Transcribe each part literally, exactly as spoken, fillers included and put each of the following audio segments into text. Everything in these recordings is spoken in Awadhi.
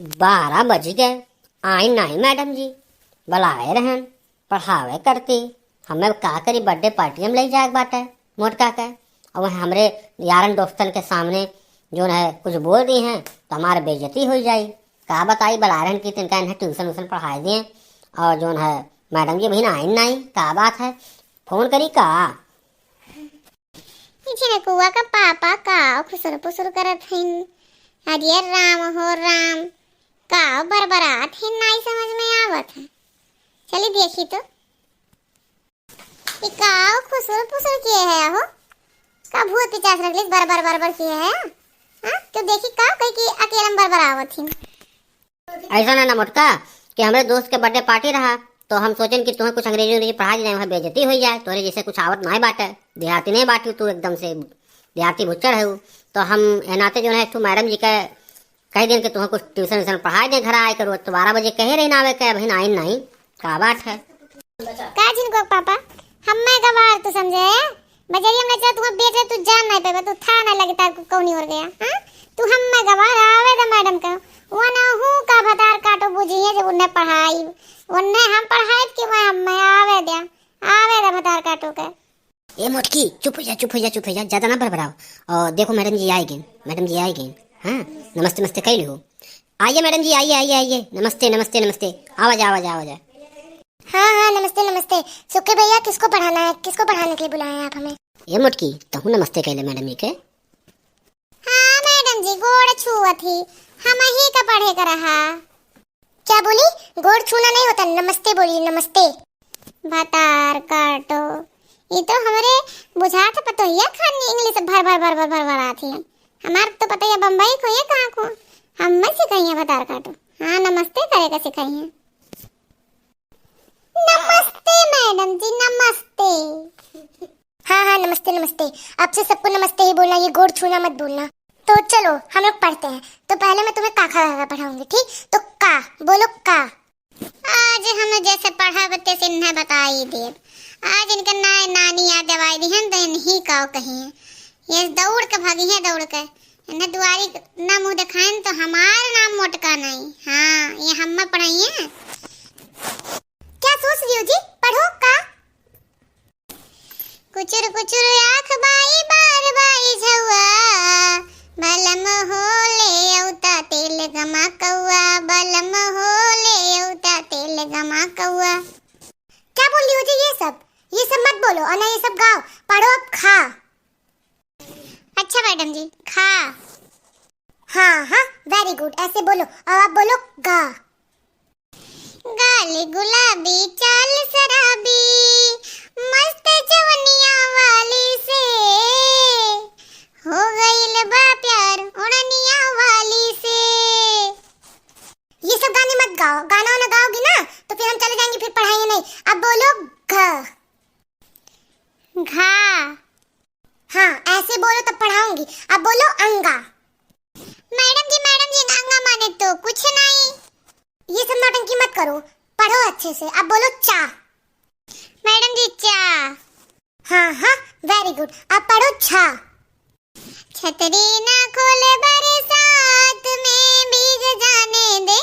बारह बजि गए, आइन नाहीं मैडम जी। बुलाए रहन, पढ़ावे करती। हमें का करी, birthday party में लइ जाए के बाटे मोटका के। और हमरे यारन दोस्तन के सामने जौन है कुछ बोल दी हैं तो हमार बेइज्जती होइ जाई। का बताई, बुलाए रहन कि तिनका इन्हें tuition व्यूशन पढ़ाए दिए और जौन है मैडम जी अभी आइन नाहीं, का बात है, फोन करी का? ई झिनकुआ का पापा का खुसुर पुसुर करत हइन? अरे राम हो राम, का बरबरात हइन, नाई समझ में आवत है। चली देखी तो, ई का खुसुर पुसुर किए है हो? का भूत पिचास रख ली, बर बर बर बर किए है? हाँ, तो देखी का कही कि अकेलम बरबरावत हइन। ऐसा ना, ना मोटका, कि हमरे दोस्त के birthday party रहा, तो हम सोचेन कि तुहें कुछ अंग्रेजी उंग्रेजी पढ़ा दी जाए, वहाँ बेइज्जती होइ जाए, तोहरे जैसे कुछ आवत नाहीं बाटे, देहाती नाहीं बाटी तू, एकदम से देहाती भुच्चड़ है। तो हम ए नाते जौन है तू मैडम जी के कहि देन कि तुहें कुछ tuition व्यूशन पढ़ाए दें, घर आए के रोज तो बारह बजे कहे रही ना आवे के, अभी आइन नाहीं, का बात है? का झिनकुआ के पापा, हम्मे गवार तू समझे? बजरिया में चला, तुहां बेटे तू जान नाहीं पेबे, तू था नाहीं लगे तार को कौनी ओर गया, हाँ? तू हम्मे गवार आवे दे मैडम का, वनहू का भतार काटो बुझिए जब उन्हें पढ़ाई, उन्हें हम पढ़ाई कि वह हम्मे आवे दे, आवे दे भतार काटो के। ए मोटकी, चुप हो जा, चुप हो जा, चुप हो जा, ज्यादा ना बरबराओ। और देखो मैडम जी आइ गइन, मैडम जी आइ गइन। हाँ, नमस्ते नमस्ते कइ लिहो। आइए मैडम जी, आइए, आइए, आइए। नमस्ते, नमस्ते, नमस्ते। आवा जा, आवा जा, आवा जा। हाँ, हाँ, नमस्ते, नमस्ते। सुखी भैया, किसको पढ़ाना है? किसको पढ़ाने के लिए बुलाए हैं आप हमें? ए मोटकी, तहूँ नमस्ते कइ ले मैडम जी के। हाँ मैडम जी, गोड़ छुअत ही, हमही का पढ़े का रहा। क्या बोली? गोड़ छूना नहीं होता, नमस्ते बोली, नमस्ते। भतार काटो, ई तो हमरे बुझात है पतोहिया खानी English भर भर भर भर भर भर आती है। हमार तो पतोहिया बम्बई को ये कहाँ को, हम में से कहीं है भतार काटो। हाँ, नमस्ते करे का सिखाई है। नमस्ते मैडम जी, नमस्ते। हाँ, हाँ, नमस्ते, नमस्ते। अब से सबको नमस्ते ही बोलना, ये गोड़ छूना मत बोलना। तो चलो, हम लोग पढ़ते हैं। तो पहले मैं तुम्हें का खा गा घ पढ़ाऊंगी, ठीक? तो का, बोलो का। आज हम जैसे पढ़ब, तैसे इन्हें बताई देब। आज इनका ना-, नानी याद दिवाई दिहन, तो इन्हीं का कही है। ये दौड़ के भागी है, दौड़ के। इन्हें दुआरी ना मुँह दिखाएन, तो हमार नाम मोटका नहीं। हाँ, ये हम पढ़ाई है। क्या सोच रही हो जी? पढ़ो का। कुचुर कुचुर आँख बाई, बार बाई झउआ, बलम हो ले औता तेल गमा कौआ, बलम हो ले औता तेल गमा कौआ। क्या बोल रही हो जी ये सब? ये सब मत बोलो और ना ये सब गाओ। पढ़ो अब खा। अच्छा मैडम जी, खा। हाँ, हाँ, very good, ऐसे बोलो। और अब बोलो गा। गाल गुलाबी, चाल शराबी, मस्त जवनिया वाली से, हो गइल बा प्यार ओढ़निया वाली से। ये सब गाने मत गाओ, गाना वाना गाओगी ना तो फिर हम चले जाएंगे, फिर पढ़ाएंगे नहीं। अब बोलो घ। घा। हाँ, ऐसे बोलो तब पढ़ाऊंगी। अब बोलो अंगा। मैडम जी, मैडम जी, अंगा माने तो कुछ नहीं। ये सब नौटंकी मत करो, पढ़ो अच्छे से। अब बोलो चा। मैडम जी, चा। हाँ, हाँ, very good। अब पढ़ो छा। छतरी ना खोले बरसात में, भीग जाने दे,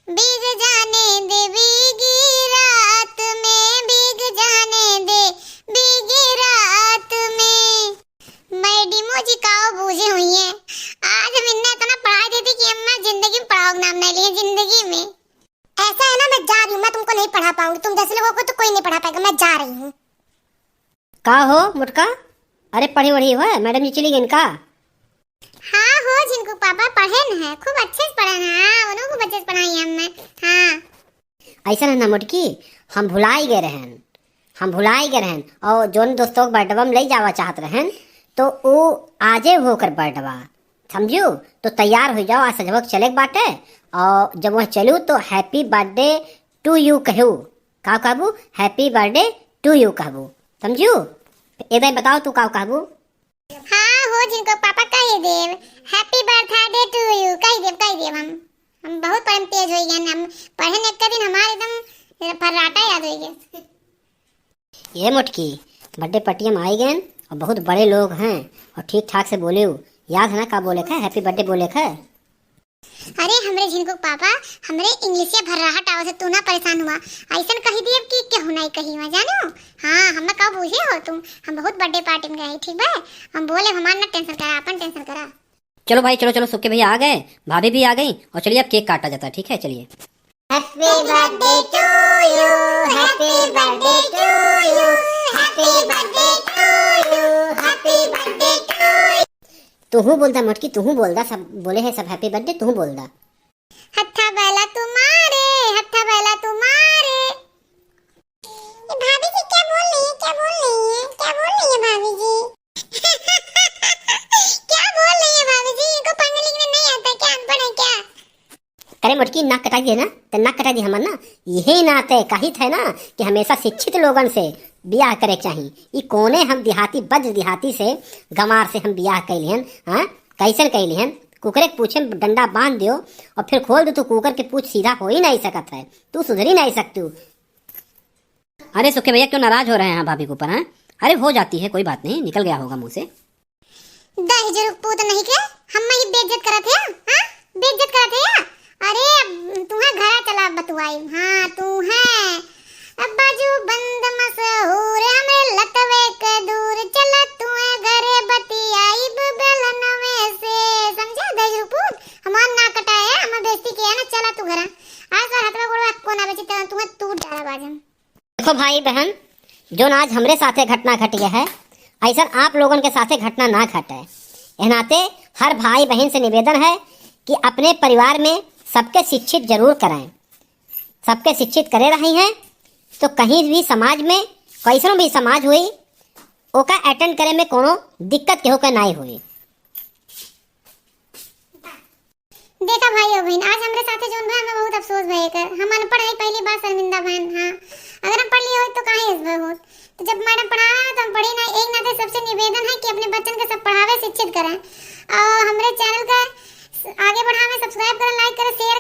भीग जाने दे, भीगी रात में, भीग जाने दे, भीगी रात में। मैडमो जी काओ बूझे हुई हैं, आज हम इन्हें इतना पढ़ा देती कि अम्मा जिंदगी में पढ़ाओ नाम नहीं लिए, जिंदगी में। ऐसा है ना, मैं जा रही हूँ, मैं तुमको नहीं पढ़ा पाऊंगी, तुम जैसे लोगों को तो कोई नहीं पढ़ा पाएगा, मैं जा रही हूँ। का हो मोटका, अरे पढ़े वढ़े हो, मैडम जी चली गइन का? हाँ हो, झिनकू पापा पढ़ेन है, खूब अच्छे से पढ़ेन है। हाँ, उन्हों खूब अच्छे से पढ़ाई है हमें। हाँ। ऐसा है ना मोटकी, हम भुलाई गए रहन, हम भुलाई गए रहन, और जौन दोस्तों के birthday में ले जावा चाहत रहन, तो वो आजे होकर birthday, समझू? तो तैयार हो जाओ, आज सजवक चले के बाटे, और जब वह चलू तो happy birthday to you कहू। का कहबू? Happy birthday to you कहबू, समझू? ए दाई बताओ तू का कहबू? हाँ हो, झिनकू पापा कही देब, happy birthday to you कही देब, कही देब हम। हम बहुत पढ़े में तेज हो गए, हम पढ़े न एक दिन हमारे एकदम फर्राटा याद हो गया। ये मोटकी, birthday party में आई गए और बहुत बड़े लोग हैं और ठीक ठाक से बोले हो, याद है ना का बोले थे, happy birthday बोले थे? अरे हमरे झिनकू के पापा, हमरे इंग्लिशिया भर्राहट आवत है, तू ना परेशान हुआ। अइसन कहि दियब कि केहू नाहीं कही हुआ, जानो? हाँ, हमें का बूझे हो तुम, हम बहुत बर्थडे पार्टी में गए, ठीक बा? हम बोले हमार ना टेंशन करा, आपन टेंशन करा। चलो भाई, चलो, चलो, सुक्के भैया आ गए, भाभी भी आ गई, और चलिए अब केक काटा जाता है, ठीक है, चलिए। Happy birthday to you, happy birthday to you, happy birthday to you, happy birthday to you। तुहूँ बोल दा मोटकी, तुहूँ बोल दा, सब बोले हैं सब happy birthday, तुहूँ बोल दा। हत्था बैला तुम्हारे, हत्था बैला तुम्हारे। ये भाभी जी क्या बोल रही है, क्या बोल रही है, क्या बोल रही है भाभी जी? क्या बोल रही है भाभी जी? इनको पढ़ने लिखने नहीं आता क्या, अनपढ़ है क्या? अरे मोटकी, नाक कटाई दे ना, तो नाक कटाई दे हमार ना। यही नाते कहित है ना कि हमेशा शिक्षित लोगन से बियाह करे के चाही। ई कोने हम देहाती, बज्र देहाती से, गंवार से हम बियाह कैलिहन, हाँ? कैसन कैलिहन? कुकरे के पूछे में डंडा बांध दियो और फिर खोल दो तो कुकर के पूछ सीधा हो ही नहीं सकत है। तू सुधरी नहीं सकतू। अरे सुखे भैया, क्यों नाराज हो रहे हैं भाभी के ऊपर, हैं? अरे हो जाती है, कोई बात नहीं, निकल गया होगा मुंह से। दहेजुल पूत नहीं के, हम ही बेइज्जत करत है, हाँ? बेइज्जत करत है? अरे अब तुम्हें घरा चला बतुआई, हाँ तू है। अब बाजू बंद मशहूर, हमरे लतवे के दूर, चला तुम्हें घरे बतियाई बेलनवे से, समझे दहेजुल पूत? हमार ना कटाए, हमार बेइज्जती किया ना, चला तू घरा। आज बार हथवा गोड़वा कोना बेची, तेरा तुम्हें तू डरा बाजन। देखो भाई बहन, जोन आज हमरे साथे घटना घट गया है, ऐसा आप लोगन के साथे घटना ना घटे। एह नाते हर भाई बहन से निवेदन है कि अपने परिवार में सबके शिक्षित जरूर कराएं। सबके शिक्षित करे रही हैं तो कहीं भी समाज में, कैसनो भी समाज हुई, ओका अटेंड करे में कोनो दिक्कत केहू के नाई हुई। देखा भाई और बहन, आज हमरे साथे जोन भा, हमें बहुत अफसोस भा एकर। हम अनपढ़ हई, पहली बार शर्मिंदा भन। हाँ, अगर हम पढ़ लिए होत तो काहे इस भा होत? तो जब मैडम पढ़ावे ना तो हम पढ़ी ना। एक नाते सबसे निवेदन है कि अपने बच्चन के सब पढ़ावे, शिक्षित करें और हमरे चैनल का आगे बढ़ावे, subscribe करें, like करें, share